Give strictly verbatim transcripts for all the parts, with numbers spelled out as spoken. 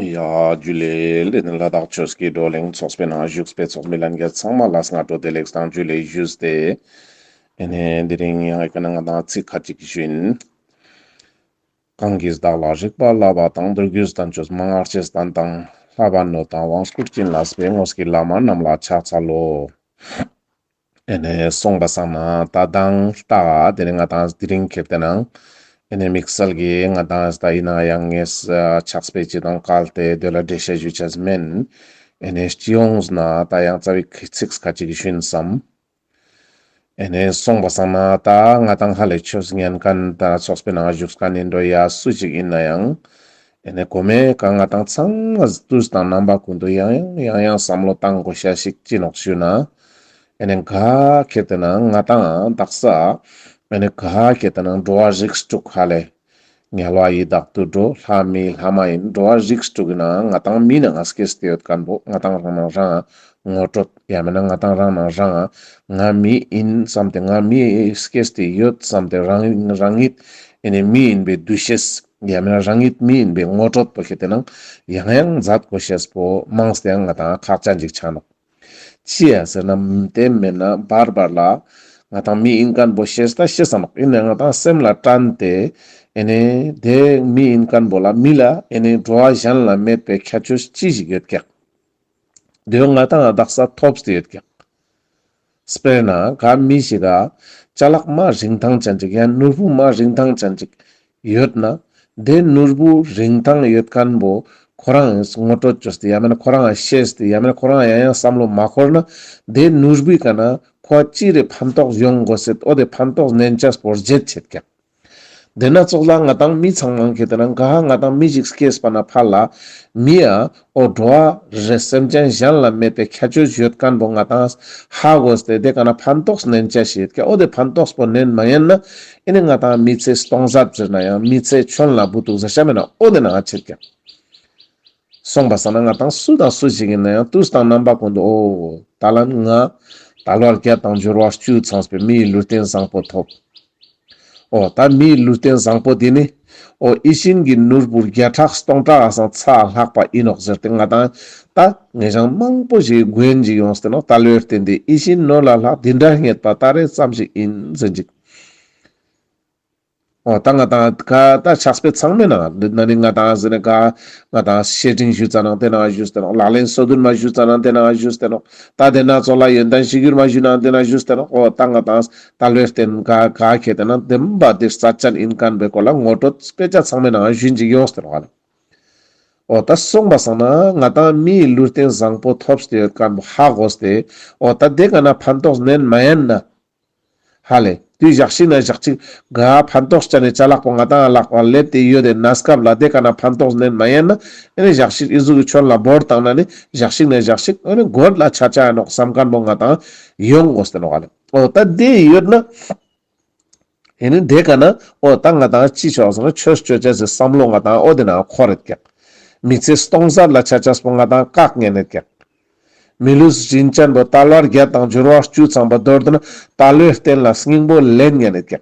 ཡ་ཇུ་ལེ། ལེ་ནི་ལ་དྭགས་ཆོས་ཀྱི་བགྲོ་གླེང་ཚོགས་པའི་ནང་བཞུགས་པའི་ཚོགས་མི་ལྷན་རྒྱས་ཚང་མ་ལ་སྔ་དྲོ་བདེ་ལེགས་དང་ཇུ་ལེ་ཞུས་ཏེ། ཨེ་ནེ་དེ་རིང་ཡང་ཨེ་ཀ་ན་ང་དང་ཚིག་ཁ་ཅིག་ཞུ་ཡིན། གང་གིས་བདག་ལ་རིག་པ་བསླབ་པ་དང་། མདོ་རྒྱུད་བསྟན་བཅོས་མན་ངག་ཆེས་བསྟན་དང་། ལྷ་བ་ནོ་དང་དབང་བསྐུར་བྱིན་རླབས་པའི། དངོས་ཀྱི་བླ་མ་རྣམས་ལ་ཕྱག་འཚལ་ལོ། ཨེ་ནེ་སོང་པ་སང་ན་ད་དང་ལྟ་དེ་ནེ་ང་དང་དེ་རིང་ཁྱེར་ཏེ་ནང་ཨེ་ནེ་དམིགས་བསལ་གྱི་ང་དང་ད་ཡིན་ན་ཡང་ངས་ཕྱག་དཔེ་ཅི་དང་བཀལ་ཏེ་དེ་ལ་འགྲེལ་བཤད་ཞུ་ཆ་མེན། ཨེ་ནེ་སྤྱི་ཡོངས་ན་ད་ཡང་རྩ་བའི་ཚིག་ཁ་ཅིག་ཞུ་ཡིན་བསམ། ཨེ་ནེ་སོང་པ་སང་ན་ད་ང་དང་ཧ་ལས་ཆོས་ཉན་མཁན་ད་ཚོགས་པའི་ནང་བཞུགས་མཁན་ཡིན་འགྲོ་ཡ་སུ་ཞིག་ཡིན་ན་ཡང་། ཨེ་ནེ་གོ་མེ་ཀ་ང་དང་ཚང་མ་དུས་དང་རྣམ་པ་ཀུན་ཏུ་ཡང་ཡང་ཡང་ཡང་བསམ་བློ་བཏང་དགོས་ཤ་ཞིག་ཅི་ནོག་ཞུ་ན། ཨེ་ནེ་ག་ཁྱེར་ཏེ་ན་ང་དང་དག་ས་ཨེ་ནེ་ག་ཁྱེར་ཏེ་ན་འགྲོ་བ་རིགས་དྲུག་ཧ་ལས། དམྱལ་བ་ཡི་དྭགས་དུད་འགྲོ་ལྷ་མི་ལྷ་མ་ཡིན་འགྲོ་བ་རིགས་དྲུག་གི་ནང་ང་དང་མི་ནང་སྐྱེས་ཏེ་ཡོད་མཁན་པོ་ང་དང་རང་ནང་རང་ངོ་སྤྲོད་ཡང་མེད་ན་ང་དང་རང་ནང་རང་ང་མི་ཡིན་བསམ་སྟེ་ང་མི་སྐྱེས་ཏེ་ཡོད་བསམ་སྟེ་རང་རང་ཉིད་ཨེ་ནེ་མི་ཡིན་པའི་འདུ་ཤེས་ཡང་མེད་ན་རང་ཉིད་མི་ཡིན་པའི་ངོ་སྤྲོད་པོ་ཁྱེར་ཏེ་ནང་ཡང་ཡང་མཛད་དགོས་ཤེས་པོ་མང་སྟེ་ཡང་ང་དང་ཁག་ཅན་ཅིག་ཆགས་ནོག་ཅི་ཡ་ཟེར་ན་དེ་མེད་ན་བར་བར་ལ་ང་དང་མི་ཡིན་མཁན་པོ་ཤེས་ད་ཤེས་ས་ནོག་ཡིན་ན་ང་དང་སེམས་ལ་དྲན་ཏེ་ཨེ་ནེ་དེ་མི་ཡིན་མཁན་པོ་ལ་མི་ལ་ཨེ་ནེ་འགྲོ་བ་གཞན་ལ་མེད་པའི་ཁྱད་ཆོས་ཅི་ཞིག་ཡོད་ཀྱག་དེ་ང་དང་དག་ས་ཐོབ་སྟེ་ཡོད་ཀྱག་དཔེར་ན་ག་མི་ཞིག་ག་ཅ་ལག་མ་རིན་ཐང་ཅན་ཅིག་ཡང་ནོར་བུ་མ་རིན་ཐང་ཅན་ཅིག་ཡོད་ན། དེ་ནོར་བུ་རིན་ཐང་ཡོད་མཁན་པོ་ཁོ་རང་ངོ་སྤྲོད་བཅོས་ཏེ་ཡང་མེད་ན་ཁོ་རང་ཤེས་ཏེ་ཡང་མེད་ན་ཁོ་རང་ཡང་ཡང་བསམ་བློ་མ་འཁོར་ན། དེ་ནོར་བུའི་ཀ་ན་ཁོ་ཅི་རེ་ཕན་ཐོགས་ཡོང་དགོས་སེད་འོ་དེ་ཕན་ཐོགས་ནན་ཆ་སྤོར་བྱེད་ཆེད་ཀྱག་དེ་ན་ཙོགས་ལ་ང་དང་མི་ཚང་མང་ཁེ་དེ་ན་ག་ང་དང་མི་ཞིག་སྐྱེས་པ་ན་ཕར་ལ་མི་ཡ་འོ་འགྲོ་བ་རེ་སེམས་ཅན་གཞན་ལ་མེད་པའི་ཁྱད་ཆོས་ཡོད་མཁན་པོ་ང་དང་ཧ་གོ་སྟེ་དེ་ཀ་ན་ཕན་ཐོགས་ནན་ཆ་ཞིག་ཡོད་ཀྱག་འོ་དེ་ཕན་ཐོགས་པོ་ནན་མ་ཡིན་ན་ཨེ་ནེ་ང་དང་མི་ཚེ་སྟོང་ཟད་ཟེར་ན་ཡང་མི་ཚེ་ཆོན་ལ་བུ་ཐུག་ཟེར་ཤ་མེད་ན་འོ་དེ་ན་ཆེད་ཀྱག་སོང་པ་སང་ན་ང་དང་སུ་དང་སུ་ཞིག་ཡིན་ན་ཡང་དུས་དང་རྣམ་པ་ཀུན་ཏུ་འོ་ད་ལན་ང་དལ་བ་བརྒྱད་དང་འབྱོར་བ་བཅུ་ཚང་བའི་མིའི་ལུས་རྟེན་བཟང་པོ་ཐོབ། འོ་ད་མིའི་ལུས་རྟེན་བཟང་པོ་དེ་ནི་འོ་ཡིད་བཞིན་གྱི་ནོར་བུ་བརྒྱ་ཕྲག་སྟོང་ཕྲག་ཨ་སང་ཚ་ལྷག་པ་ཡིན་ནོག་ཟེར་ཏེ་ང་དང་ད་ངེད་ཅག་མང་པོ་ཞིག་མགོན་ཞིག་ཡོངས་ཏེ་ནོག་དལ་བའི་རྟེན་དེ་ཡིད་བཞིན་ནོར་ལས་ལྷག་འདི་འདྲ་རྙེད་པ་ད་རེས་ཙམ་ཞིག་ཡིན་ཟེར་ཅིག་འོ་ད་ང་དང་ག་ད་ཕྱག་དཔེ་ཚང་མའི་ནང་ན་ནི་ང་དང་ཟེར་ན་ག་ང་དང་བཤེས་སྤྲིང་ཞུ་ཙ་ནང་དེ་ནང་ཞུས་ཏེ་ནོག་ལག་ལེན་སོ་བདུན་མ་ཞུ་ཙ་ནང་དེ་ནང་ཞུས་ཏེ་ནོག་ད་དེ་ན་ཙོགས་ལ་ཡོན་ཏན་གཞིར་གྱུར་མ་ཞུ་ནང་དེ་ནང་ཞུས་ཏེ་ནོག་འོ་ད་ང་དང་དལ་བའི་རྟེན་ག་ག་ཁེ་དེ་ན་བདེན་པ་དེ་རྩ་ཅན་ཡིན་མཁན་པའི་སྐོར་ལ་ངོ་སྤྲོད་དཔེ་ཆ་ཚང་མའི་ནང་ཞུ་ཅིག་ཡོངས་ཏེ་ནོག་ལེ། འོ་ད་སོང་པ་སང་ན་ང་དང་མིའི་ལུས་རྟེན་བཟང་པོ་ཐོབ་སྟེ་ཡོད་མཁན་པོ་ཧ་གོ་སྟེ་འོ་ད་དེ་ཀ་ན་ཕན་ཐོགས་ནན་མ་ཡིན་ན། ཧ་ལས་དུས་ཞག་ཞིག་ན་ཞག་ཅིག་ག་ཕན་ཐོགས་ཅན་ནི་ཅ་ལག་པོ་ང་དང་ལག་པ་སླེབས་ཏེ་ཡོད་དེ་ན་སྐབས་ལ་དེ་ཀ་ན་ཕན་ཐོགས་ནན་མ་ཡིན་ན་ཨེ་ནི་ཞག་ཞིག་ཨི་ཟུག་གི་ཆོན་ལ་བོར་བཏང་ན་ནི་ཞག་ཞིག་ན་ཞག་ཅིག་ཨེ་ནི་གོད་ལ་ཆ་ཆ་ཡ་ནོག་བསམ་མཁན་པོ་ང་དང་ཡོང་དགོས་ཏེ་ནོག་ལེ། འོ་ད་དེ་ཡོད་ན། ཨེ་ནི་དེ་ཀ་ན་འོ་ད་ང་དང་ཅི་ཆོག་ཟེར་ན་ཆོས་ཅོ་ཅེས་སི་བསམ་བློ་ང་དང་འོ་དེ་ན་འཁོར་རེད་ཀྱག་མི་ཚེ་སྟོང་ཟད་ལ་ཆ་ཆ་སྤོ་ང་དང་བཀག་ཉན་ནེད་ཀྱག་མི་ལུས་རིན་ཅན་པོ་དལ་བ་བརྒྱད་དང་འབྱོར་བ་བཅུ་ཚང་པ་མདོར་བསྡུ་ན་དལ་བའི་རྟེན་ལ་སྙིང་པོ་ལེན་ཉན་ནེད་ཀྱག་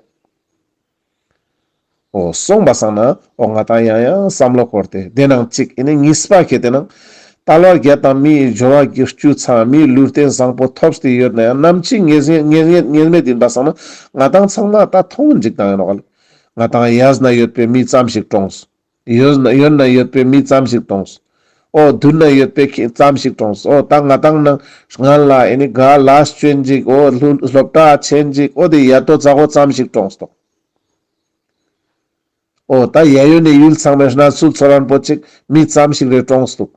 འོ་སོང་པ་སང་ན་འོ་ང་དང་ཡང་ཡང་བསམ་བློ་འཁོར་ཏེ་དེ་ནང་གཅིག་ཨེ་ནི་གཉིས་པ་ཁེ་དེ་ནང་དལ་བ་བརྒྱད་དང་མིའི་འབྱོར་བ་བཅུ་ཚང་མིའི་ལུས་རྟེན་བཟང་པོ་ཐོབ་སྟེ་ཡོད་ན་ཡང་ནམ་འཆི་ངེས་ངེས་ངེས་ངེས་མེད་ཡིན་པ་སང་ན་ང་དང་ཚང་མ་ད་མཐོང་འཇིག་དང་ཡིན་ནོག་ལེ། ང་དང་ཡས་ན་ཡོད་པའི་མི་ཙམ་ཞིག་གྲོངས། ཡོད་ན་ཡོད་ན་ཡོད་པའི་མི་ཙམ་ཞིག་གྲོངས། འོ་མདུན་ན་ཡོད་པའི་ཁྱེད་ཙམ་ཞིག་གྲོངས། འོ་ད་ང་དང་ནང་སྔན་ལ་ཨེ་ནི་ག་ལས་ཆེན་ཅིག་འོ་སློབ་སློབ་གྲྭ་ཆེན་ཅིག་འོ་དེ་ཡ་ཏོ་ཙ་གོ་ཙམ་ཞིག་གྲོངས་ཏོག་འོ་ད་ཡ་ཡོ་ནས་ཡུལ་ཚང་མའི་གནས་ཚུལ་ཚོར་རན་པོ་ཅིག་མི་ཙམ་ཞིག་རེ་གྲོངས་འདུག་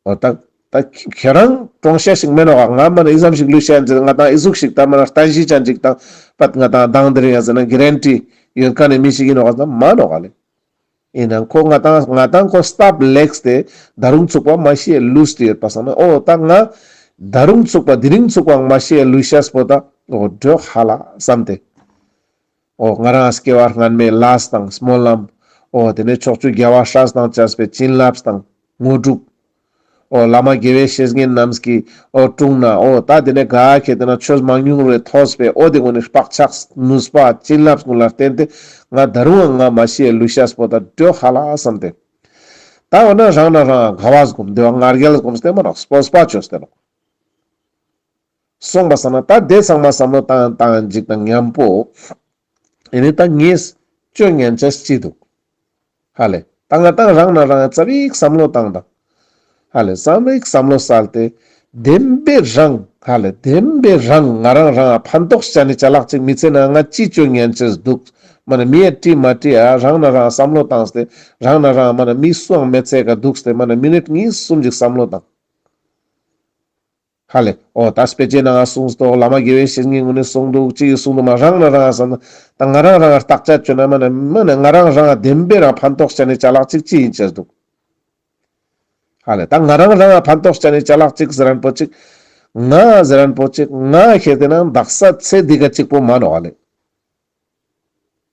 འོ་ད་ད་ཁྱེད་རང་གྲོངས་ཤེས་ཞིག་མེད་ནོག་ག་ང་མ་ནི་ཨི་ཙམ་ཞིག་ལུས་ཤེས་ཡིན་ཟེར་ང་དང་ཨི་ཟུག་ཞིག་ད་མ་ན་བརྟན་གཞི་ཅན་ཅིག་དང་པད་ང་དང་དང་དེ་རིང་ཡ་ཟེར་ན་གེ་རན་ཊི་ཡོད་མཁན་ནི་མི་ཞིག་ཡིན་ནོག་ག་ཟེར་ན་མ་ནོག་ག་ལེ། ཡིན་ནའང་ཁོ་ང་དང་ང་དང་ཁོ་སྟབས་ལེགས་ཏེ་ད་རུང་ཚུགས་པ་མ་ཤི་ཡ་ལུས་ཏེ་ཡོད་པ་སང་ན་འོ་ད་ང་ད་རུང་ཚུགས་པ་དེ་རིང་ཚུགས་པའང་མ་ཤི་ཡ་ལུས་ཤེས་པོ་ད་འོ་འགྲོ་ཧ་ལ་བསམ་སྟེ། འོ་ང་རང་སྐྱེ་བ་སྔན་མའི་ལས་དང་སྨོན་ལམ། འོ་དེ་ནས་ཕྱོགས་བཅུའི་རྒྱལ་བ་སྲས་དང་བཅས་པའི་བྱིན་རླབས་དང་དངོས་གྲུབ། འོ་བླ་མ་དགེ་བའི་བཤེས་གཉེན་རྣམས་ཀྱི་འོ་དྲུང་ན་འོ་ད་དེ་ནས་ག་ཁེ་དེ་ན་ཆོས་མང་ཉུང་རེ་ཐོས་པའི་འོ་དེ་ངོ་ནས་བག་ཆགས་ནུས་པ་བྱིན་རླབས་ཀུན་ལ་བརྟེན་ཏེ་ང་ད་རུང་ང་མ་ཤི་ཡ་ལུས་ཤེས་པོ་ད་འགྲོ་ཧ་ལ་བསམ་སྟེ། ད་འོ་ན་རང་ན་རང་དགའ་བ་སྒོམ་དེ་བ་ང་རྒྱལ་སྒོམ་སྟེ་མ་ནོག་སྤོབས་པ་ཅོས་ཏེ་ནོག་སོང་པ་སང་ན་ད་དེ་ཚང་མ་བསམ་བློ་བཏང་བཏང་ཅིག་དང་མཉམ་པོ། ཨེ་ནི་ད་ངས་ཅོ་ཉན་ཅེས་ཅི་འདུག་ཧ་ལེ། ད་ང་ཏང་རང་ན་རང་ཙ་པིག་བསམ་བློ་བཏང་དང་། ཧ་ལེ་ཙ་པིག་བསམ་བློ་སལ་ཏེ། བདེན་པའི་རང་ཧ་ལེ་བདེན་པའི་རང་ང་རང་རང་ཕན་ཐོགས་ཅན་ནི་ཅ་ལག་ཅིག་མི་ཚེ་ན་ང་ཅི་ཅོ་ཉན་ཅེས་འདུག་མ་ན་མི་ཡ་དྲི་མ་དྲི་ཨ་རང་ན་རང་བསམ་བློ་བཏང་སྟེ་རང་ན་རང་མ་ན་མི་སུའང་མེད་ཚེ་ག་འདུག་སྟེ་མ་ན་མི་ནིཊ་གཉིས་གསུམ་ཅིག་བསམ་བློ་བཏང་། ཧ་ལེ། འོ་ད་དཔེ་ཆའི་ནང་གསུངས་ཏོ་བླ་མ་དགེ་བའི་བཤེས་གཉེན་ངོ་ནས་གསུངས་འདུག་ཅི་ཡི་གསུངས་འདུག་མ་རང་ན་རང་བསམ་ན་ད་ང་རང་རང་བརྟག་དཔྱད་བཅོས་ན་མ་ན་མ་ན་ང་རང་རང་བདེན་པའི་རང་ཕན་ཐོགས་ཅན་ནི་ཅ་ལག་ཅིག་ཅི་ཡིན་ཅེས་འདུག་ཧ་ལེ་ད་ང་རང་རང་ཕན་ཐོགས་ཅན་ནི་ཅ་ལག་ཅིག་ཟེར་རན་པོ་ཅིག་ང་ཟེར་རན་པོ་ཅིག་ང་ཁྱེར་ཏེ་ན་དག་ས་ཚེ་འདི་ག་ཅིག་པོ་མ་ནོག་ཧ་ལེ།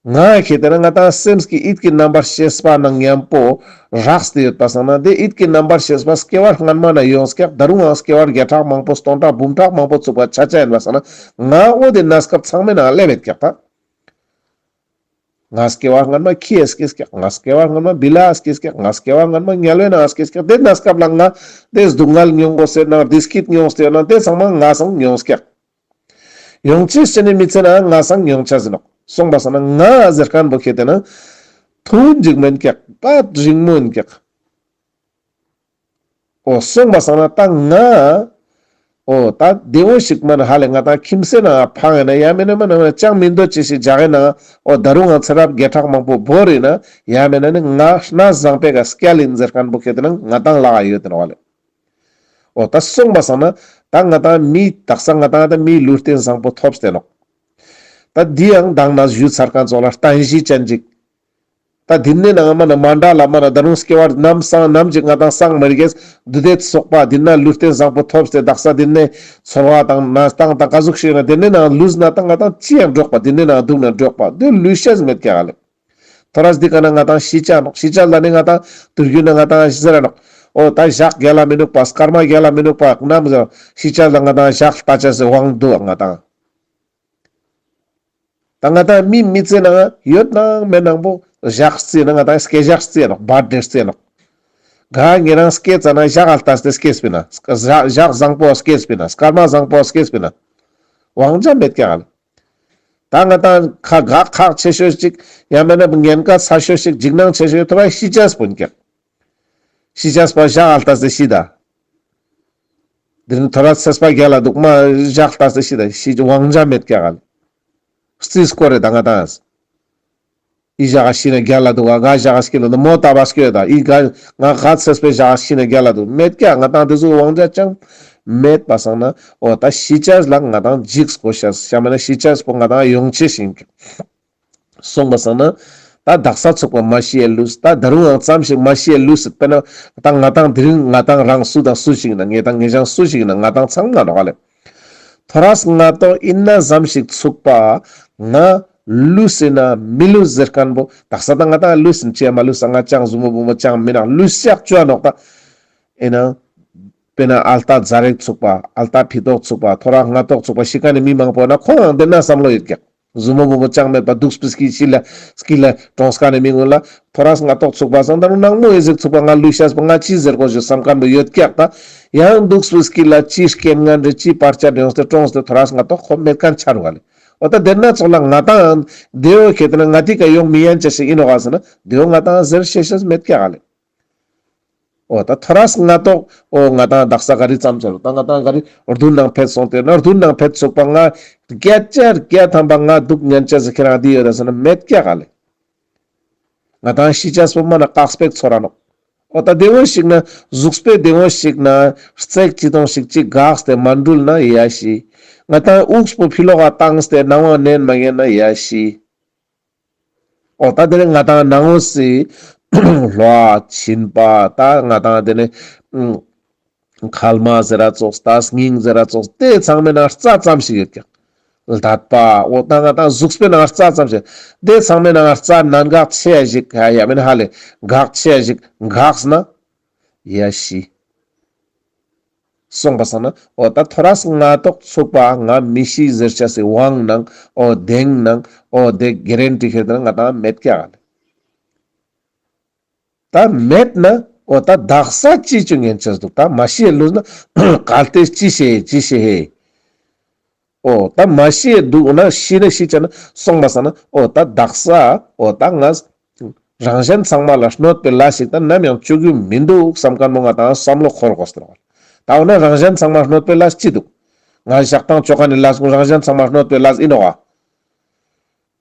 ང་ཁྱེར་ཏེ་ན་ང་ཏང་སེམས་ཀྱི་ཡིད་ཀྱི་རྣམ་པར་ཤེས་པ་ནང་མཉམ་པོ་རགས་ཏེ་ཡོད་པ་སང་ན་དེ་ཡིད་ཀྱི་རྣམ་པར་ཤེས་པ་སྐྱེ་བ་སྔན་མ་ན་ཡོངས་ཀྱག་ད་རུང་ང་སྐྱེ་བ་བརྒྱ་ཕྲག་མང་པོ་སྟོང་ཕྲག་འབུམ་ཕྲག་མང་པོ་ཚུགས་པ་ཆ་ཆ་ཡིན་པ་སང་ན་ང་འོ་དེ་གནས་སྐབས་ཚང་མའི་ནང་སླེབས་ཡོད་ཀྱག་ད། ང་སྐྱེ་བ་སྔན་མ་ཁྱི་ཡ་སྐྱེས་ཀྱག་ང་སྐྱེ་བ་སྔན་མ་བི་ལ་ཡ་སྐྱེས་ཀྱག་ང་སྐྱེ་བ་སྔན་མ་དམྱལ་བའི་ནང་སྐྱེས་ཀྱག་དེ་གནས་སྐབས་ལ་ང་དེ་སྡུག་བསྔལ་མྱོང་དགོས་ཟེར་ན་བདེ་སྐྱིད་མྱོང་ཟེར་ན་དེ་ཚང་མ་ང་སང་མྱོངས་ཀྱག་ཡོང་ཅེས་ཅི་ནི་མི་ཚེ་ན་ང་སང་མྱོང་ཆ་ཟིན་ནོག་སོང་པ་སང་ན་ང་ཟེར་མཁན་པོ་ཁྱེར་ཏེ་ན་ཐུང་ཅིག་མིན་ཀྱག་པ་རིང་མོ་ཡིན་ཀྱག་འོ་སོང་པ་སང་ན་ད་ང་འོ་ད་བདེ་བོ་ཞིག་མ་ན་ཧ་ལེ་ང་ད་ཁྱིམ་སའི་ནང་ཕང་ཡིན་ན་ཡ་མེད་ན་མ་ན་ཅང་མི་འདོད་ཅེས་ཞིག་ཇག་ཡིན་ན་འོ་ད་རུང་ང་ཚེ་རབས་བརྒྱ་ཕྲག་མང་པོ་བོར་ཡིན་ན་ཡ་མེད་ན་ནི་ང་གནས་བཟང་པོའི་ག་སྐྱལ་ཡིན་ཟེར་མཁན་པོ་ཁྱེར་ཏེ་ན་ང་དང་ལག་ཡོད་དེ་ནོག་ཧ་ལེ། འོ་ད་སོང་པ་སང་ན་ད་ང་དང་མི་དག་ས་ང་དང་ད་མི་ལུས་རྟེན་བཟང་པོ་ཐོབ་སྟེ་ནོག་ད་འདི་ཡང་མདང་ན་ཞུས་ཚར་མཁན་ཙོགས་ལ་རྟེན་གཞི་ཅན་ཅིག་ད་འདི་ནས་ནང་མ་ན་མ་འདྲ་ལ་མ་ན་ད་རུང་སྐྱེ་བ་ནམ་སང་ནམ་ཅིག་ང་དང་སང་མི་རྒྱས་འདུ་དེ་ཚོགས་པ་འདི་ན་ལུས་རྟེན་བཟང་པོ་ཐོབ་སྟེ་དག་ས་འདི་ནས་ཚོར་བ་དང་ན་སྟངས་དང་ག་ཟུག་ཞིག་ན་འདི་ནས་ནང་ལུས་ན་ད་ང་དང་ཅི་ཡང་འགྲོགས་པ་འདི་ནས་ནང་འདུག་ན་འགྲོགས་པ་འདི་ལུས་ཤེས་མེད་ཀྱག་ཧ་ལེ། ཐོ་རས་འདི་ཀ་ན་ང་དང་ཤི་ཆ་ནོག་ཤི་ཆ་ལ་ནི་ང་དང་དུར་རྒྱུ་ན་ང་དང་ཟེར་ར་ནོག་འོ་ད་ཞག་རྒྱལ་ལ་མི་ནུག་པ་སྐར་མ་རྒྱལ་ལ་མི་ནུག་པ་ནམ་ཟེར་ཤི་ཆ་ལ་ང་དང་ཞག་ལྟ་ཆ་སེ་དབང་འདུག་ང་དང་། ད་ང་དང་མི་མི་ཚེ་ནང་ཡོད་ནང་མེད་ནང་པོ་ཞག་རྩི་ན་ང་དང་སྐྱེ་ཞག་རྩི་ནོག་བར་ཐ་ཌེ་རྩི་ནོག་ག་ཉེ་རང་སྐྱེ་ཙ་ན་ཞག་ཨ་ལྟ་སྟེ་སྐྱེས་པིན་ན་ཞག་བཟང་པོ་སྐྱེས་པིན་ན་སྐར་མ་བཟང་པོ་སྐྱེས་པིན་ན་དབང་ཆ་མེད་ཀྱག་ལེ། ད་ང་དང་ཁ་གག་ཁག་ཆེ་ཤོས་ཅིག་ཡང་མེད་ན་ཉེན་ཁ་ཚ་ཤོས་ཅིག་འཇིགས་སྣང་ཆེ་ཤོས་ཐོ་རས་ཤི་ཆ་སྤུན་ཀྱག་ཤི་ཆ་སྤ་ཞག་ཨ་ལྟ་སྟེ་ཤི་ད། འདི་ནི་ཐོ་རས་ཚེ་སྤ་རྒྱལ་ལ་འདུག་མ་ཞག་ཨ་ལྟ་སྟེ་ཤི་ད་ཤི་དབང་ཆ་མེད་ཀྱག་ལེ། རྩིས་སྐོར་རེ་ད་ང་དང་། ཨི་ཞག་ཤི་ན་རྒྱལ་ལ་འདུག་ག་ཞག་སྐྱེ་ལ་འདུག་མོ་ད་བ་སྐྱེ་ད་ཨི་ག་ང་ག་ཚེ་སྤེ་ཞག་ཤི་ན་རྒྱལ་ལ་འདུག་མེད་ཀྱག་ང་དང་དེ་ཚོ་དབང་ཆ་ཅང་མེད་པ་སང་ན་འོ་ད་ཤི་ཆ་ལ་ང་དང་འཇིགས་དགོས་ཤ་ཤ་མ་ན་ཤི་ཆ་སྤོ་ང་དང་ཡོང་ཆེ་ཤིང་སོང་པ་སང་ན། ད་དག་ས་ཚུགས་པ་མ་ཤི་ཡ་ལུས་ད་ད་རུང་ཡང་ཙམ་ཞིག་མ་ཤི་ཡ་ལུས་སི་དཔེར་ན་ད་ང་དང་དེ་རིང་ང་དང་རང་སུ་དང་སུ་ཞིག་ན་ངེ་དང་ངེ་ཞང་སུ་ཞིག་ན་ང་དང་ཚང་མ་ནོག་ལེ། ཐོ་རས་ང་ཏོ་ཨིན་ན་ཙམ་ཞིག་ཚུགས་པ་ང་ལུས་ཨིན་ན་མི་ལུས་ཟེར་མཁན་པོ་དག་ས་ད་ང་དང་ལུས་ཨིན་ཅི་ཡ་མ་ལུས་ས་ང་ཅང་ཟུ་མོ་བུ་མོ་ཅང་མི་ནང་ལུས་ཤག་ཅོ་ནོག་ད་ཨིན་ན། དཔེར་ན་ཨལ་ཏ་ཛ་རེག་ཚུགས་པ་ཨལ་ཏ་ཕི་ཏོག་ཚུགས་པ་ཐོ་རས་ང་ཏོག་ཚུགས་པ་ཤི་མཁན་ནི་མི་མང་པོ་ན་ཁོང་ཡང་དེ་ན་བསམ་བློ་ཡོད་ཀྱག་ཟུ་མོ་བུ་མོ་ཅང་མེད་པ་འདུག་སྤུས་ཀྱི་ཤི་ལ་སྐྱིད་ལ་གྲོངས་མཁན་ནི་མི་ངོ་ལ་ཐོ་རས་ང་ཏོག་ཚུགས་པ་སང་ད་རུང་ནང་མོ་ཡི་ཟིག་ཚུགས་པ་ང་ལུས་ཤེས་པ་ང་ཅི་ཟེར་དགོས་ཞུ་བསམ་མཁན་པོ་ཡོད་ཀྱག་ད་ཡང་འདུག་སྤུས་ཀྱི་ལ་ཅི་རྐྱེན་ངན་རེ་ཅི་བར་ཆད་ཡོངས་ཏེ་གྲོངས་ཏེ་ཐོ་རས་ང་ཏོག་ཁོ་མེད་མཁན་ཆ་རུག་ལེ། འོ་ད་དེ་ན་ཚོགས་ལ་ང་དང་དེའོ་ཁེ་ཏེ་ན་ང་ཏི་ཀ་ཡོང་མི་ཡན་ཆ་ཞིག་ཨིན་ནོག་ག་ཟེར་ན་དེའོ་ང་དང་ཟེར་ཤེས་ཤེས་མེད་ཀྱག་ལེ། འོ་ད་ཐོ་རས་ང་ཏོག་འོ་ང་དང་དག་ས་ག་རི་ཙམ་ཚོར་ད་ང་དང་ག་རི་རྡུན་ནང་ཕེད་སོང་སྟེ་ན་རྡུན་ནང་ཕེད་ཚུགས་པ་ང་བརྒྱ་ཆ་བརྒྱ་ཐམ་པ་ང་འདུག་ཉན་ཆ་ཟེར་ཁྱེད་རང་འདི་ཡོད་ད་ཟེར་ན་མེད་ཀྱག་ག་ལེ། ང་དང་ཤི་ཆ་སྤོ་མ་ན་ཀག་སྤེག་ཚོར་ར་ནོག་འོ་ད་བདེ་བོ་ཞིག་ན་གཟུགས་པོའི་བདེ་བོ་ཞིག་ན་རྩེག་ཅི་དོང་ཞིག་ཅིག་འགགས་ཏེ་མ་འགྲུལ་ན་ཡ་ཤི། ང་དང་དབུགས་པོ་ཕི་ལོག་ག་བཏང་སྟེ་ནང་བ་ནན་མ་ཉན་ན་ཡ་ཤི། འོ་ད་དེ་ནི་ང་དང་ནང་འོ་སི་ལྷོ་ཕྱིན་པ་ད་ང་དང་དེ་ནི་མཁལ་མ་ཟེར་ར་ཙོགས་ད་སྙིང་ཟེར་ར་ཙོགས་དེ་ཚང་མའི་ནང་རྩ་ཙམ་ཞིག་ཡོད་ཀྱག་ལྡད་པ་འོ་ད་ང་དང་གཟུགས་པོའི་ནང་རྩ་ཙམ་ཞིག་དེ་ཚང་མའི་ནང་རྩ་ནན་འགག་ཆེ་ཡ་ཞིག་ཡ་མེད་ཧ་ལེ་འགག་ཆེ་ཡ་ཞིག་འགགས་ན་ཡ་ཤི། སོང་པ་སང་ན་འོ་ད་ཐོ་རས་ང་ཏོག་ཚུགས་པ་ང་མི་ཤི་ཟེར་ཆ་སི་དབང་ནང་འོ་གདེང་ནང་འོ་དེ་གེ་རན་ཊི་ཁེ་ཏེ་ན་ང་དང་མེད་ཀྱག་ལེ། ད་མེད་ན་ འོ་ད་དག་ས་ཅི་ཅོ་ཉན་ཅེས་འདུག་ད་མ་ཤི་ཡ་ལུས་ན་གལ་ཏེ་ཅི་ཤེས་ཅི་ཤེས་ཧེ། འོ་ད་མ་ཤི་ཡ་འདུག་འོ་ན་ཤི་ན་ཤི་ཆ་ན་སོང་པ་ས་ན་འོ་ད་དག་ས་འོ་ད་ང་རང་གཞན་ཚང་མ་ལ་གནོད་པའི་ལས་ཤིག་ད་ནམ་ཡང་ཅོ་རྒྱུ་མི་འདུག་བསམ་མཁན་པོ་ང་ཏང་བསམ་བློ་འཁོར་དགོས་ཏེ་རེད། ད་འོ་ན་རང་གཞན་ཚང་མ་གནོད་པའི་ལས་ཅི་འདུག་ང་ཞག་དང་ཅོ་མཁན་ནི་ལས་ཀུན་རང་གཞན་ཚང་མ་གནོད་པའི་ལས་ཨིན་ནོག་ག་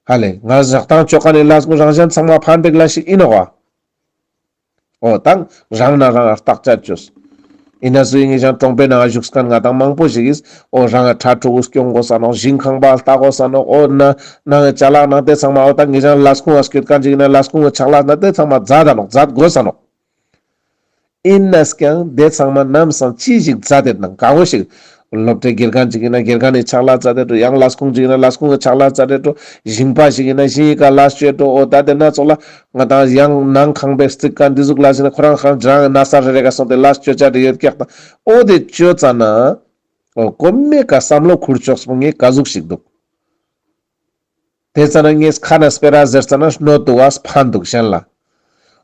ཧ་ལེ། ང་ཞག་དང་ཅོ་མཁན་ནི་ལས་ཀུན་རང་གཞན་ཚང་མ་ཕན་པའི་ལས་ཤིག་ཨིན་ནོག་ག་འོ་ད་རང་ན་རང་ང་བརྟག་དཔྱད་ཅོས། ཨིན་ན་སུ་ཡིན་ངེས་ཀྱང་གྲོང་པའི་ནང་བཞུགས་མཁན་ང་ཏང་མང་པོ་ཞིག་གིས་འོ་རང་ང་ཕྲུ་གུ་སྐྱོང་དགོས་ས་ནོག་ཞིང་ཁང་པ་ལྟ་དགོས་ས་ནོག་འོ་ན་ནང་ཅ་ལག་ནང་དེ་ཚང་མ་འོ་ད་ངེས་ཀྱང་ལས་ཁུངས་ང་སྐྱོད་མཁན་ཅིག་ཡིན་ན་ལས་ཁུངས་ཀྱི་ཕྱག་ལས་ན་དེ་ཚང་མ་མཛད་ད་ནོག་མཛད་དགོས་ས་ནོག་ཨིན་ན་ཀྱང་དེ་ཚང་མ་ནམ་སང་ཅི་ཞིག་མཛད་དེ་ནང་ག་བོ་ཞིག་སློབ་གྲྭའི་དགེ་རྒན་ཅིག་ཡིན་ན་དགེ་རྒན་ནི་ཕྱག་ལས་མཛད་དེ་འགྲོ། ཡང་ལས་ཁུངས་ཅིག་ཡིན་ན་ལས་ཁུངས་ཀྱི་ཕྱག་ལས་མཛད་དེ་འགྲོ། ཞིང་པ་ཞིག་ཡིན་ན་ཞིང་ཡི་ཀ་ལས་ཅོས་འགྲོ། འོ་ད་དེ་ན་ཚོགས་ལ་ང་ཏང་ཡང་ནང་ཁང་པའི་རྩིག་ཁང་འདི་ཟུག་ལས་ཟིན་ན་ཁོ་རང་ཁོ་རང་ཅི་རང་ན་ས་རེ་རེ་ག་སོང་སྟེ་ལས་ཅོ་ཅ་དེ་ཡོད་ཀྱག་ད། འོ་དེ་ཅོ་ཙ་ན་འོ་གོ་མེ་ཀ་བསམ་བློ་ཁུར་ཆོག་སྤོ་ངེ་ག་ཟུག་ཞིག་འདུག་དེ་ཙ་ན་ངས་ཁ་ན་སྤེ་ར་ཟེར་ཙ་ན་གནོད་འདུག་ག་ཕན་འདུག་གཞན་ལ།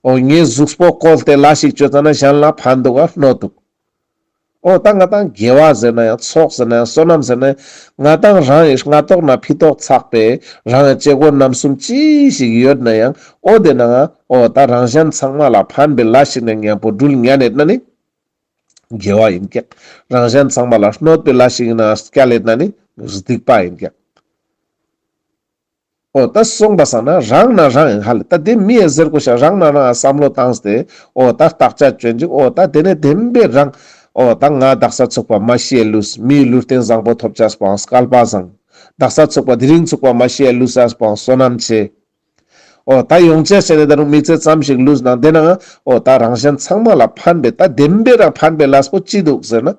འོ་ངས་གཟུགས་པོ་བཀོལ་ཏེ་ལས་ཤིག་ཅོ་ཙ་ན་གཞན་ལ་ཕན་འདུག་ག་གནོད་འདུག་འོ་ད་ང་ཏང་དགེ་བ་ཟེར་ན་ཡང་ཚོགས་ཟེར་ན་ཡང་བསོད་ནམས་ཟེར་ན་ཡང་ང་ཏང་རང་ངི་སྔ་ཏོག་ན་ཕི་ཏོག་ཚགས་པའི་རང་ངི་བྱེད་སྒོ་རྣམ་གསུམ་ཅི་ཞིག་ཡོད་ན་ཡང་འོ་དེ་ན་ང་འོ་ད་རང་གཞན་ཚང་མ་ལ་ཕན་པའི་ལས་ཤིག་ན་མཉམ་པོ་འགྲུལ་ཉན་ཡོད་ན་ནི་དགེ་བ་ཡིན་ཀྱག་རང་གཞན་ཚང་མ་ལ་གནོད་པའི་ལས་ཤིག་ན་སྐྱལ་ཡོད་ན་ནི་སྡིག་པ་ཡིན་ཀྱག་འོ་ད་སོང་པ་སང་ན་རང་ན་རང་ཧ་ལེ། ད་དེ་མི་ཡ་ཟེར་དགོས་ཤ་རང་ན་རང་བསམ་བློ་བཏང་སྟེ་འོ་ད་བརྟག་དཔྱད་ཅོ་ཅིག་འོ་ད་དེ་ནས་བདེན་པའི་རང་འོ་ད་ང་དག་ས་ཚུགས་པ་མ་ཤི་ཡ་ལུས། མིའི་ལུས་རྟེན་བཟང་པོ་ཐོབ་ཅེས་པའང་སྐལ་པ་བཟང་། དག་ས་ཚུགས་པ་དེ་རིང་ཚུགས་པ་མ་ཤི་ཡ་ལུས་ཅེས་པའང་བསོད་ནམས་ཆེ། འོ་ད་ཡོང་ཅེས་ཟེར་ནས་ད་རུང་མི་ཚེ་ཙམ་ཞིག་ལུས་ན་དེ་ན་འོ་ད་རང་གཞན་ཚང་མ་ལ་ཕན་པའི་ད་བདེན་པའི་རང་ཕན་པའི་ལས་པོ་ཅི་འདུག་ཟེར་ན།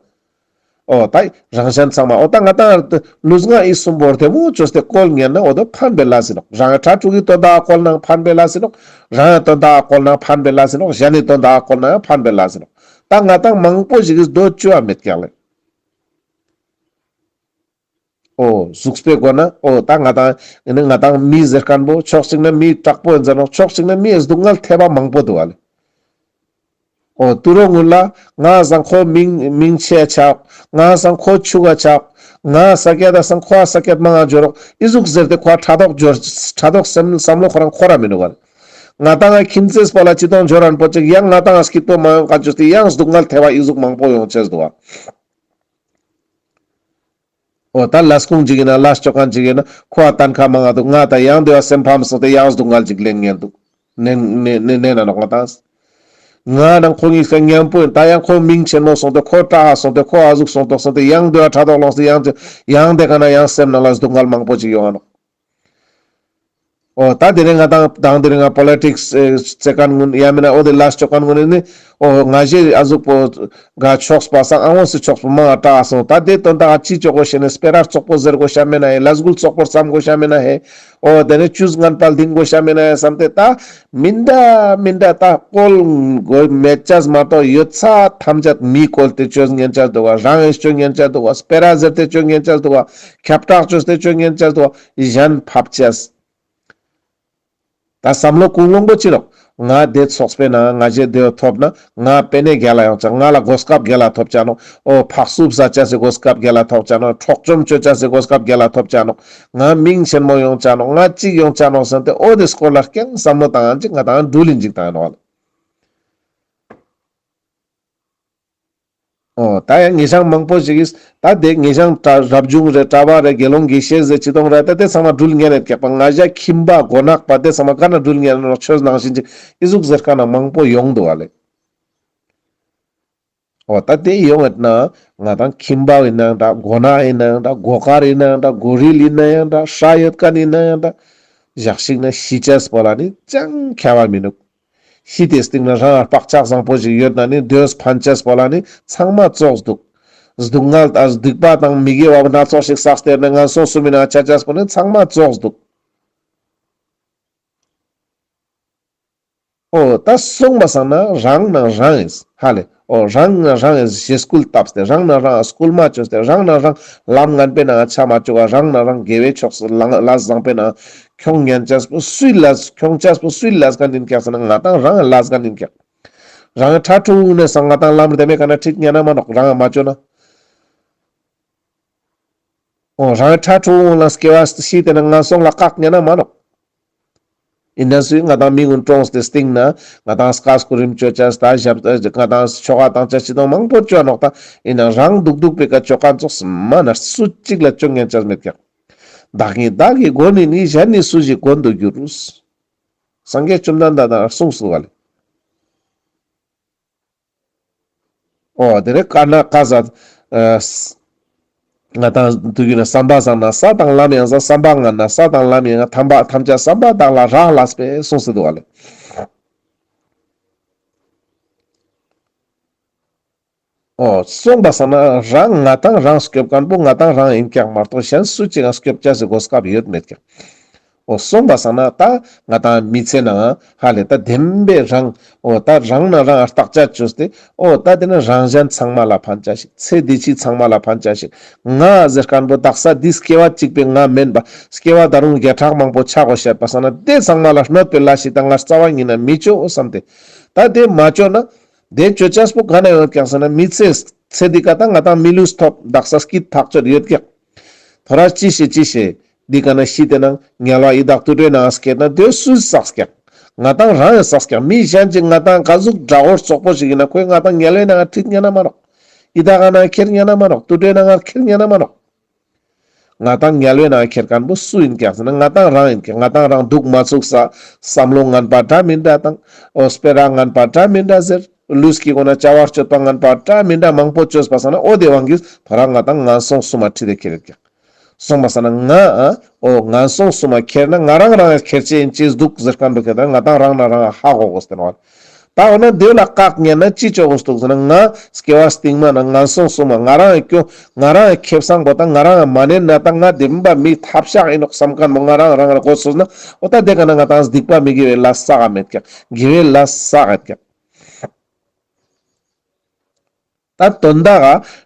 འོ་ད་རང་གཞན་ཚང་མ་འོ་ད་ང་ཏང་ལུས་ངག་ཡིད་གསུམ་པོ་བདེ་མོ་ཅོས་ཏེ་བཀོལ་ཉན་ན་འོ་ད་ཕན་པའི་ལས་ཡིན་ནོག་རང་ངི་ཕྲུ་གུའི་དོན་དག་བཀོལ་ནའང་ཕན་པའི་ལས་ཡིན་ནོག་རང་ངི་དོན་དག་བཀོལ་ནའང་ཕན་པའི་ལས་ཡིན་ནོག་གཞན་ནི་དོན་དག་བཀོལ་ནའང་ཕན་པའི་ལས་ཡིན་ནོག་ད་ང་ཏང་མང་པོ་ཞིག་གིས་དོ་ཅོ་བ་མེད་ཀྱག་ལེ། འོ་གཟུགས་པོའི་སྒོ་ན་འོ་ད་ང་ཏང་ཨེ་ནི་ང་ཏང་མི་ཟེར་མཁན་པོ་ཕྱོགས་གཅིག་ན་མི་དྲག་པོ་ཡིན་ཟེར་ནོག་ཕྱོགས་གཅིག་ན་མིའི་སྡུག་བསྔལ་ཐེབས་པ་མང་པོ་འདུག་ག་ལེ། འོ་དུ་རོ་ངུན་ལ་ང་སང་ཁོ་མིང་མིང་ཆེ་ཆགས། ང་སང་ཁོ་ཆུ་ག་ཆགས། ང་ས་ཀྱད་ད་སང་ཁོ་ས་ཀྱད་མང་ང་འབྱོར་རོག་ཨི་ཟུག་ཟེར་ཏེ་ཁོ་ཕྲག་དོག་འབྱོར་ཕྲག་དོག་སེམས་བསམ་བློ་ཁོ་རང་འཁོར་ར་མི་འདུག་ག་ལེ། ང་ཏང་ང་ཁྱིམ་མཚེས་པོ་ལ་ཅི་དོང་འབྱོར་རན་པོ་ཅིག་ཡང་ང་ཏང་ང་སྐྱིད་པོ་མ་ཡོང་ག་ཅོས་ཏེ་ཡང་སྡུག་བསྔལ་ཐེབས་པ་ཨི་ཟུག་མང་པོ་ཡོང་ཅེས་འདུག་ག་འོ་ད་ལས་ཁུངས་ཅིག་ཡིན་ན་ལས་ཅོ་མཁན་ཅིག་ཡིན་ན་ཁོ་ཨ་ཏན་ཁ་མང་ང་འདུག་ང་ད་ཡང་དེ་བ་སེམས་ཕམ་སོང་སྟེ་ཡང་སྡུག་བསྔལ་ཅིག་ལེན་ཉན་འདུག་ནན་ནན་ནན་ན་ནོག་ང་ཏང་ང་ནང་ཁོ་གཉིས་ཀ་མཉམ་པོ་ཡིན། ད་ཡང་ཁོ་མིང་ཆེན་མོ་སོང་སྟེ་ཁོ་དྲག་སོང་སྟེ་ཁོ་ཨ་ཟུག་སོང་ཏོག་སོང་སྟེ་ཡང་དེ་བ་ཕྲག་དོག་ལོངས་ཏེ་ཡང་ཡང་དེ་ག་ན་ཡང་སེམས་ནང་ལ་སྡུག་བསྔལ་མང་པོ་ཅིག་ཡོང་ང་ནོག་འོ་ད་དེ་རིང་ང་ཏང་དང་དེ་རིང་ང་པོ་ལི་ཊིག་སི་རྩེ་མཁན་ཀུན་ཡང་མིན་ན་འོ་དེ་ལས་ཅོ་མཁན་ཀུན་ནི་འོ་ང་ཞེ་ཨ་ཟུག་པོ་ག་ཕྱོགས་པ་སང་ཨ་འོ་སི་ཕྱོགས་པོ་མང་ང་དྲག་སོང་། ད་དེ་དོན་དག་ཅི་ཅོ་དགོས་ཤེས་ནི་སྤེ་ར་བཙོག་པོ་ཟེར་དགོས་ཤ་མེད་ན་ཧེ། ལས་འགུལ་བཙོག་པོ་བརྩམ་དགོས་ཤ་མེད་ན་ཧེ། འོ་དེ་ནི་ཅུས་ངན་པ་ལྡིང་དགོས་ཤ་མེད་ན་ཧེ་བསམ་སྟེ་ད་མི་འདྲ་མི་འདྲ་ད་བཀོལ་དགོས་མེད་ཅེས་མ་གཏོགས་ཡོད་ཚད་ཐམས་ཅད་མི་བཀོལ་ཏེ་ཅོ་ཉན་ཅེས་འདུག་ག་རང་ངི་ཅོ་ཉན་ཅེས་འདུག་ག་སྤེ་ར་ཟེར་ཏེ་ཅོ་ཉན་ཅེས་འདུག་ག་ཁྱབ་བསྒྲགས་ཅོས་ཏེ་ཅོ་ཉན་ཅེས་འདུག་ག་གཞན་ཕབ་ཅེས། ད་བསམ་བློ་ཀུན་སློང་པོ་ཅི་ནོག་ང་དེ་ཚོགས་པའི་ནང་ང་ཞེ་དེ་ཐོབ་ན་ང་པེ་ནེ་རྒྱལ་ལ་ཡོང་ཅ། ང་ལ་གོ་སྐབས་རྒྱལ་ལ་ཐོབ་ཅ་ནོག་འོ་ཕག་སུབ་ཟ་ཅེས་སི་གོ་སྐབས་རྒྱལ་ལ་ཐོབ་ཅ་ནོག་འཕྲོག་བཅོམ་ཅོ་ཅེས་སི་གོ་སྐབས་རྒྱལ་ལ་ཐོབ་ཅ་ནོག་ང་མིང་ཆེན་མོ་ཡོང་ཅ་ནོག་ང་ཅིག་ཡོང་ཅ་ནོག་བསམ་སྟེ་འོ་དེ་སྐོར་ལ་རྐྱང་བསམ་བློ་བཏང་ཡང་ཅིག་ང་ཏང་འགྲུལ་ཡིན་ཅིག་བཏང་ཡིན་ནོག་ལེ། འོ་ད་ཡང་ངེ་ཞང་མང་པོ་ཞིག་གིས་ད་དེ་ངེ་ཞང་གྲྭ་རབ་བྱུང་རེ་གྲྭ་པ་རེ་དགེ་སློང་དགེ་བཤེས་རེ་ཅི་དོང་རེ་ད་དེ་ཚང་མ་འགྲུལ་ཉན་ཡོད་ཀྱག་པ། ང་ཞ་ཁྱིམ་པ་མགོ་ནག་པ་དེ་ཚང་མ་ག་ན་འགྲུལ་ཉན་ནོག་ཆོས་ནང་བཞིན་ཅིག་ཨི་ཟུག་ཟེར་མཁན་ན་མང་པོ་ཡོང་འདུག་ག་ལེ། འོ་ད་དེ་ཡོང་ཡོད་ན་ང་ཏང་ཁྱིམ་པ་ཡིན་ནའང་འདྲ་མགོ་ནག་ཡིན་ནའང་འདྲ་མགོ་དཀར་ཡིན་ནའང་འདྲ་མགོ་རིལ་ཡིན་ནའང་འདྲ་ཧྲ་ཡོད་མཁན་ཡིན་ནའང་འདྲ་ཞག་ཞིག་ན་ཤི་ཅེས་པོ་ལ་ནི་ཅང་ཁྱད་པར་མི་འདུག་ཤི་དེ་སྟིང་ན་རང་བག་ཆགས་བཟང་པོ་ཞིག་ཡོད་ན་ནི་དེ་བོ་ཕན་ཅེས་པོ་ལ་ནི་ཚང་མ་ཙོགས་འདུག་སྡུག་བསྔལ་དང་སྡིག་པ་དང་མི་དགེ་བ་སྣ་ཚོགས་ཤིག་བསགས་ཏེ་ནི་ངན་སོང་གསུམ་མི་ནང་ཆ་ཅེས་པོ་ནི་ཚང་མ་ཙོགས་འདུག་འོ་ད་སོང་པ་སང་ན་རང་ན་རང་ཨིན་ཧ་ལེ། འོ་རང་ན་རང་ཨིན་ཞེ་སྐུལ་བཏབ་སྟེ་རང་ན་རང་སྐུལ་མ་བཅོས་ཏེ་རང་ན་རང་ལམ་ངན་པའི་ནང་ཆ་མ་བཅུག་ག་རང་ན་རང་དགེ་བའི་ཕྱོགས་སུ་ལ་ལས་བཟང་པོའི་ནང་ཁྱོང་ཉན་ཅེས་པོ་སུའི་ལས་ཁྱོང་ཅེས་པོ་སུའི་ལས་ཀ་ཨིན་ཀྱག་ཟེར་ན་ང་ཏང་རང་ལས་ཀ་ཨིན་ཀྱག་རང་ཕྲ་ཕྲུ་ནས་སང་ང་དང་ལམ་རེ་མེད་ཀ་ན་ཁྲིད་ཉན་ན་མ་ནོག་རང་མ་ཅོ་ན། འོ་རང་ཕྲ་ཕྲུ་ལ་སྐྱེ་བ་ཤི་ཏེ་ན་ངན་སོང་ལ་བཀག་ཉན་ན་མ་ནོག་ཨིན་ན་སུའི་ང་དང་མི་ངུན་གྲོངས་ཏེ་སྟིང་ན་ང་དང་སྐ་སྐུ་རིམ་ཅོ་ཅས་ད་ཞབས་ང་དང་ཆོ་ག་དང་ཅ་ཅི་དང་མང་པོ་ཅོ་ནོག་ད་ཨིན་ན་རང་སྡུག་སྡུག་པའི་ཀ་ཅོ་ཁན་ཙོགས་མ་ན་སུ་ཅིག་ལ་ཅོ་ཉན་ཅས་མེད་ཀྱག་བདག་ཉིད་བདག་གི་མགོན་ཡིན་ནི། གཞན་ནི་སུ་ཞིག་མགོན་དུ་འགྱུར། སངས་རྒྱས་བཅོམ་ལྡན་འདས་དང་གསུངས་སུ་བ་ལེ། འོ་དེ་ནས་ཀ་ན་ཀ་ཟ་ཨ་ང་དང་དུ་གུ་ན་བསམ་པ་བཟང་ན་ས་དང་ལམ་ཡང་ས། བསམ་པ་ངན་ན་ས་དང་ལམ་ཡང་ཐམས་པ་ཐམས་ཅད་བསམ་པ་དག་ལ་རག་ལས་པས་གསུངས་སུ་འདུག་བ་ལེ། འོ་སོང་པ་སང་ན་རང་ང་དང་རང་སྐྱོབ་མཁན་པོ་ང་དང་རང་ཡིན་ཀྱག་མ་གཏོགས་གཞན་སུ་ཅིག་ང་སྐྱོབ་ཅས་སི་གོ་སྐབས་ཡོད་མེད་ཀྱག་འོ་སོང་པ་སང་ན་ད་ང་དང་མི་ཚེ་ནང་ཧ་ལེ་ད་བདེན་པའི་རང་འོ་ད་རང་ན་རང་བརྟག་དཔྱད་བཅོས་ཏེ་འོ་ད་དེ་ནི་རང་གཞན་ཚང་མ་ལ་ཕན་ཆ་ཞིག་ཚེ་འདི་ཕྱི་ཚང་མ་ལ་ཕན་ཆ་ཞིག་ང་ཟེར་མཁན་པོ་དག་ས་འདི་སྐྱེ་བ་གཅིག་པའི་ང་མིན་པ་སྐྱེ་བ་ད་རུང་བརྒྱ་ཕྲག་མང་པོ་ཆགས་དགོས་ཤེས་པ་སང་ན་དེ་ཚང་མ་ལ་གནོད་པའི་ལས་ཤིག་ད་ང་རྩ་བ་ཉིད་ན་མི་བཅོ་བསམ་སྟེ་ད་དེ་མ་བཅོ་ན། དེ་བཅོ་ཅས་པོ་ག་ན་ཡོང་ཀྱག་ཟེར་ན་མི་ཚེ་ཚེ་འདི་ཀ་ད་ང་དང་མི་ལུས་ཐོབ་དག་ས་སྐྱིད་ཐག་ཆོད་ཡོད་ཀྱག་ཐོ་རས་ཅི་ཤེས་ཅི་ཤེས་འདི་ཀ་ན་ཤི་སྟེ་ན་དམྱལ་བ་ཡི་དྭགས་དུད་འགྲོའི་ནང་སྐྱེས་ན་དེ་སུས་བསགས་ཀྱག་ང་དང་རང་ཡང་བསགས་ཀྱག་མི་གཞན་གྱིས་ང་དང་ག་ཟུག་དགྲ་བོ་རྩོག་པོ་ཞིག་ཡིན་ན་ཁོས་ང་དང་དམྱལ་བའི་ནང་ཁྲིད་ཉན་ན་མ་ནོག་ཡི་དྭགས་ནང་ཁྱེར་ཉན་ན་མ་ནོག་དུད་འགྲོའི་ནང་ཁྱེར་ཉན་ན་མ་ནོག་ང་དང་དམྱལ་བའི་ནང་ཁྱེར་མཁན་པོ་སུ་ཡིན་ཀྱག་ཟེར་ན་ང་དང་རང་ཡིན་ཀྱག་ང་དང་རང་འདུག་མ་ཚུགས་ས་བསམ་བློ་ངན་པ་འདྲ་མི་འདྲ་དང་འོ་སྤེ་ར་ངན་པ་འདྲ་མི་འདྲ་ཟེར་ལུས་ཀྱི་སྒོ་ན་བྱ་བ་སྤྱོད་པ་ངན་པ་འདྲ་མི་འདྲ་མང་པོ་བཅོས་པ་སང་ན་འོ་དེ་དབང་གིས་ཐོ་ར་ང་དང་ངན་སོང་གསུམ་མ་ཁྲིད་དེ་ཁྱེར་ཡོད་ཀྱག་སོང་པ་སང་ན་ང་འོ་ངན་སོང་གསུམ་མ་ཁྱེར་ན་ང་རང་རང་ཁྱེར་ཅེས་ཡིན་ཅེས་འདུག་ཟེར་མཁན་པོ་ཁྱེར་ན་ང་དང་རང་ན་རང་ཧ་གོ་དགོས་ཏེ་ནོག་ད་འོ་ན་དེ་ལ་བཀག་ཉན་ན་ཅི་ཆོག་གོ་འདུག་ཟེར་ན་ང་སྐྱེ་བ་སྟིང་མ་ན་ངན་སོང་གསུམ་མ་ང་རང་སྐྱོ་ང་རང་ཁེ་བཟང་པོ་དང་ང་རང་མ་ནེན་ན་དང་ང་བདེན་པ་མི་ཐབས་ཤག་ཡིན་ནོག་བསམ་མཁན་པོ་ང་རང་རང་ལ་གོ་སོང་ན་འོ་ད་དེ་ཀ་ན་ང་དང་སྡིག་པ་མི་དགེ་བའི་ལས་བསགས་མེད་ཀྱག་དགེ་བའི་ལས་བསགས་ཡོད་ཀྱག་ད་དོན་དག་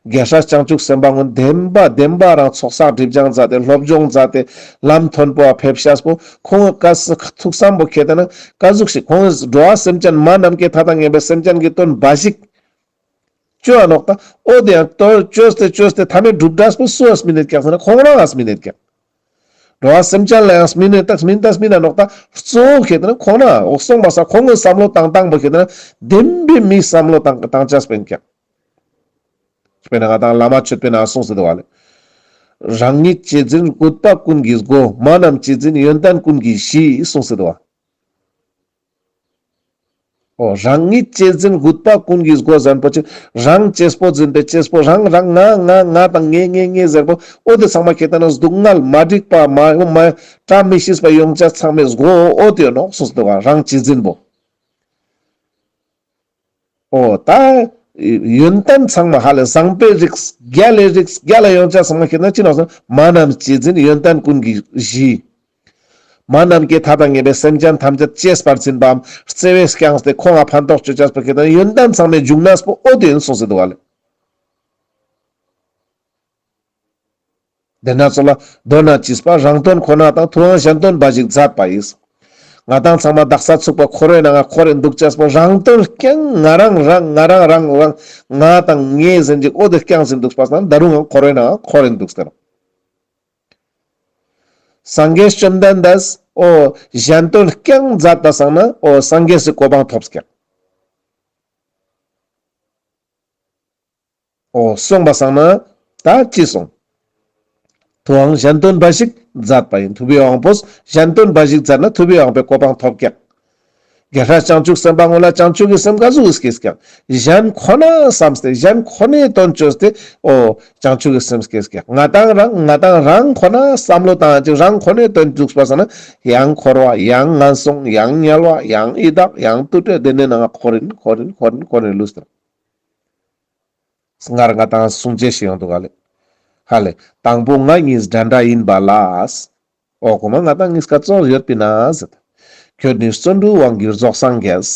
ག་རྒྱལ་སྲས་བྱང་ཆུབ་སེམས་དཔའ་ངོ་བདེན་པ་བདེན་པ་རང་ཚོགས་བསགས་སྒྲིབ་སྦྱང་མཛད་དེ་སློབ་སྦྱོང་མཛད་དེ་ལམ་མཐོན་པོ་ཕེབས་ཤེས་པོ་ཁོང་གི་ཀ་ཐུགས་བསམ་པོ་ཁྱེད་དེ་ན་ཀ་ཟུག་ཞིག་ཁོང་གི་འགྲོ་བ་སེམས་ཅན་མ་ནམ་མཁའི་མཐའ་དང་མཉམ་པའི་སེམས་ཅན་གྱི་དོན་འབའ་ཞིག་ཅོ་ཨ་ནོག་ད་འོ་དེ་ཡང་ཏོ་ཅོས་ཏེ་ཅོས་ཏེ་མཐའ་མའི་གྲུབ་འབྲས་པོ་སུ་ཨ་སྨིན་ནེད་ཀྱག་ཟེར་ན་ཁོང་རང་ཨ་སྨིན་ནེད་ཀྱག་འགྲོ་བ་སེམས་ཅན་ལ་ཡང་སྨིན་ནེད་ད་སྨིན་ད་སྨིན་ན་ནོག་ད་གཙོ་བོ་ཁྱེད་དེ་ན་ཁོང་རང་འོ་སོང་པ་ས་ཁོང་གི་བསམ་བློ་བཏང་སྟངས་པོ་ཁྱེད་དེ་ན་བདེན་པའི་མིའི་བསམ་བློ་བཏང་བཏང་ཆ་སྤེན་ཀྱག་དཔེར་ན་ང་དང་བླ་མ་མཆོད་པའི་ནང་གསུངས་སེ་འདུག་བ་ལེ། རང་ཉིད་གཅེས་འཛིན་རྐུན་པ་ཀུན་གྱི་སྒོ། མ་རྣམས་གཅེས་འཛིན་ཡོན་ཏན་ཀུན་གྱི་གཞི་གསུངས་སེ་འདུག་བ། འོ་རང་ཉིད་གཅེས་འཛིན་རྐུན་པ་ཀུན་གྱི་སྒོ་ཟེར་པོ་ཅི་རང་གཅེས་པོ་འཛིན་པའི་གཅེས་པོ་རང་རང་ང་ང་ང་དང་ངེ་ངེ་ངེ་ཟེར་པོ་འོ་དེ་ཚང་མ་ཁྱེད་དེ་ན་སྡུག་བསྔལ་མ་འགྲིག་པ་མ་མ་བཀྲ་མི་ཤིས་པ་ཡོང་ཆ་ཚང་མའི་སྒོ་འོ་དེ་ཡོད་ནོག་གསུངས་སེ་འདུག་བ་རང་གཅེས་འཛིན་པོ། འོ་ད་ཡོན་ཏན་ཚང་མ་ཧ་ལས་བཟང་པོའི་རིགས་རྒྱལ་ལའི་རིགས་རྒྱལ་ལ་ཡོང་ཆ་ཚང་མ་ཁྱེད་ན་ཅི་ནོག་ཟེར་ན་མ་རྣམས་གཅེས་འཛིན་ཡོན་ཏན་ཀུན་གྱི་གཞི། མ་ནམ་མཁའི་མཐའ་དང་མཉམ་པའི་སེམས་ཅན་ཐམས་ཅད་གཅེས་པར་འཛིན་པའམ་བརྩེ་བས་བསྐྱངས་ཏེ་ཁོང་ང་ཕན་ཐོགས་ཅོ་ཆ་པོ་ཁྱེད་ན་ཡོན་ཏན་ཚང་མའི་འབྱུང་གནས་པོ་འོ་དེ་ཡིན་གསུངས་སེ་འདུག་བ་ལེ། དེ་ན་ཚོ་ལ་མདོར་ན་ཅི་ཟེར་པ་རང་དོན་ཁོ་ན་དང་ཐུབ་དབང་གཞན་དོན་འབའ་ཞིག་མཛད་པ་ཡིས། ང་དང་ཚང་མ་དག་ས་ཚུགས་པ་འཁོར་བའི་ནང་ང་འཁོར་རེ་འདུག་ཅེས་པོ་རང་དོན་རྐྱང་ང་རང་རང་ང་རང་རང་རང་ང་དང་ངའི་ཟེར་ཅིག་འོ་དེ་རྐྱང་ཟིན་འདུག་པ་སང་ད་རུང་ང་འཁོར་བའི་ནང་ང་འཁོར་རེ་འདུག་སྟེ་རང་། སངས་རྒྱས་བཅོམ་ལྡན་འདས་འོ་གཞན་དོན་རྐྱང་མཛད་པ་སང་ན་འོ་སངས་རྒྱས་སི་གོ་འཕང་ཐོབ་ཀྱག་འོ་སོང་པ་སང་ན་ད་ཅི་སོང་། ཐུབ་དབང་གཞན་དོན་འབའ་ཞིག་མཛད་པ་ཡིན། ཐུབ་པའི་དབང་པོས་གཞན་དོན་འབའ་ཞིག་མཛད་ན་ཐུབ་པའི་དབང་པོའི་གོ་འཕང་ཐོབ་ཀྱག་རྒྱལ་སྲས་བྱང་ཆུབ་སེམས་དཔའ་ངོ་ལ་བྱང་ཆུབ་ཀྱི་སེམས་ག་ཟུག་སྐྱེས་ཀྱག་གཞན་ཁོ་ན་བསམས་ཏེ་གཞན་ཁོ་ནའི་དོན་བཅོས་ཏེ་འོ་བྱང་ཆུབ་ཀྱི་སེམས་སྐྱེས་ཀྱག་ང་དང་རང་ང་དང་རང་ཁོ་ན་བསམ་བློ་བཏང་ཅིག་རང་ཁོ་ནའི་དོན་འདུག་པ་སང་ན་ཡང་འཁོར་བ་ཡང་ངན་སོང་ཡང་དམྱལ་བ་ཡང་ཡི་དྭགས་ཡང་དུད་འགྲོ་དེ་ནས་ནང་འཁོར་རིན་འཁོར་རིན་འཁོར་རིན་འཁོར་རིན་ལུས་ཏེ། སྔར་ང་དང་གསུང་ཅེས་ཤིག་ཡོང་འདུག་ག་ལེ། ཧ་ལེ། དང་པོ་ང་གཉིས་འདྲ་འདྲ་ཡིན་པ་ལ། འོ་གོ་མ་ང་དང་གཉིས་ཀ་གཙོ་ཡོད་པིན་ན་ཟེར། ཁྱོད་ནི་བརྩོན་འགྲུས་དབང་གིས་རྫོགས་སངས་རྒྱས།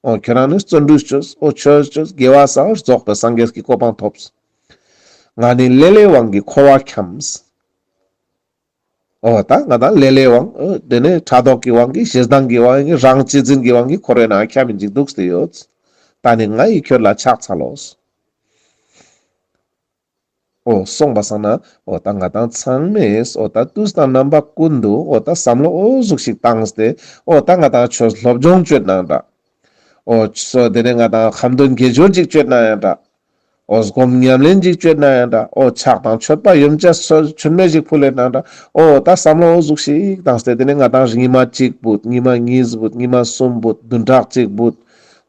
འོ་ཁྱོད་རང་ནི་བརྩོན་འགྲུས་བཅོས། འོ་ཆོས་བཅོས། དགེ་བ་བསགས། རྫོགས་པའི་སངས་རྒྱས་ཀྱི་གོ་འཕང་ཐོབ། ང་ནི་ལེ་ལོའི་དབང་གིས་འཁོར་བར་འཁྱམས། འོ་ད་ང་དང་ལེ་ལོའི་དབང་། འོ་དེ་ནས་ཕྲག་དོག་གི་དབང་གིས་ཞེ་སྡང་གི་དབང་གིས་རང་གཅེས་འཛིན་གྱི་དབང་གིས་འཁོར་བའི་ནང་འཁྱམས་མིན་ཅིག་འདུག་སྟེ་ཡོད། ད་ནི་ང་ཡི་ཁྱོད་ལ་ཕྱག་འཚལ་ལོ། འོ་སོང་པ་སང་ན་འོ་ད་ང་དང་ཚང་མས་འོ་ད་དུས་དང་རྣམ་པ་ཀུན་ཏུ་འོ་ད་བསམ་བློ་འོ་ཟུག་ཞིག་བཏང་སྟེ་འོ་ད་ང་དང་ཆོས་སློབ་སྦྱོང་བཅོས་ནའང་འདྲ། འོ་སོ་དེ་ནས་ང་དང་ཁ་འདོན་དགེ་སྦྱོར་ཅིག་བཅོས་ནའང་འདྲ། འོ་སྒོམ་ཉམས་ལེན་ཅིག་བཅོས་ནའང་འདྲ། འོ་ཕྱག་དང་མཆོད་པ་ཡོན་ཆབ་མཆོད་མེ་ཞིག་ཕུལ་ལེ་ནའང་འདྲ། འོ་ད་བསམ་བློ་འོ་ཟུག་ཞིག་བཏང་སྟེ་དེ་ནས་ང་དང་ཉི་མ་གཅིག་བུད། ཉི་མ་གཉིས་བུད། ཉི་མ་གསུམ་བུད། བདུན་ཕྲག་གཅིག་བུད།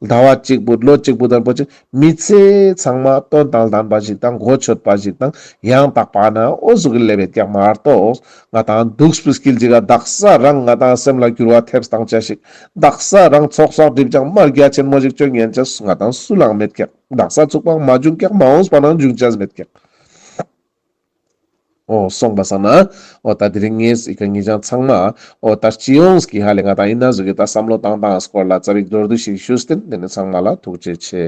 ཟླ་བ་གཅིག་བུད། ལོ་གཅིག་བུད། དང་པོ་ཅིག་མི་ཚེ་ཚང་མ་དོན་དང་ལྡན་པ་ཞིག་དང་གོ་ཆོད་པ་ཞིག་དང་ཡང་དག་པ་ན་འོ་ཟུག་གི་ལེབ་ཡོད་ཀྱག་མ་གཏོགས། ང་དང་འདུག་སྤུས་སྐྱིལ་ཅིག་ག་དག་ས་རང་ང་དང་སེམས་ལ་འགྱུར་བ་ཐེབས་བཏང་ཆ་ཞིག་དག་ས་རང་ཚོགས་བསགས་སྒྲིབ་སྦྱང་མ་རྒྱ་ཆེན་མོ་ཞིག་བཅོ་ཉན་ཆ་ང་དང་སུ་ལའང་མེད་ཀྱག་དག་ས་ཚུགས་པའང་མ་བྱུང་ཀྱག་མ་འོངས་པ་ནའང་འབྱུང་ཆ་མེད་ཀྱག་འོ་སོང་པ་སང་ན་འོ་ད་དེ་རིང་ངས་ཨི་ཀ་ཉེ་ཞང་ཚང་མ་འོ་ད་སྤྱི་ཡོངས་ཀྱི་ཧ་ལེ་ང་དང་ཡིན་ན་ཟུག་གི་ད་བསམ་བློ་བཏང་སྟངས་སྐོར་ལ་ཙ་པིག་མདོར་བསྡུས་ཤིག་ཞུས་ཏེ་དེ་ནས་ཚང་མ་ལ་ཐུགས་རྗེ་ཆེ།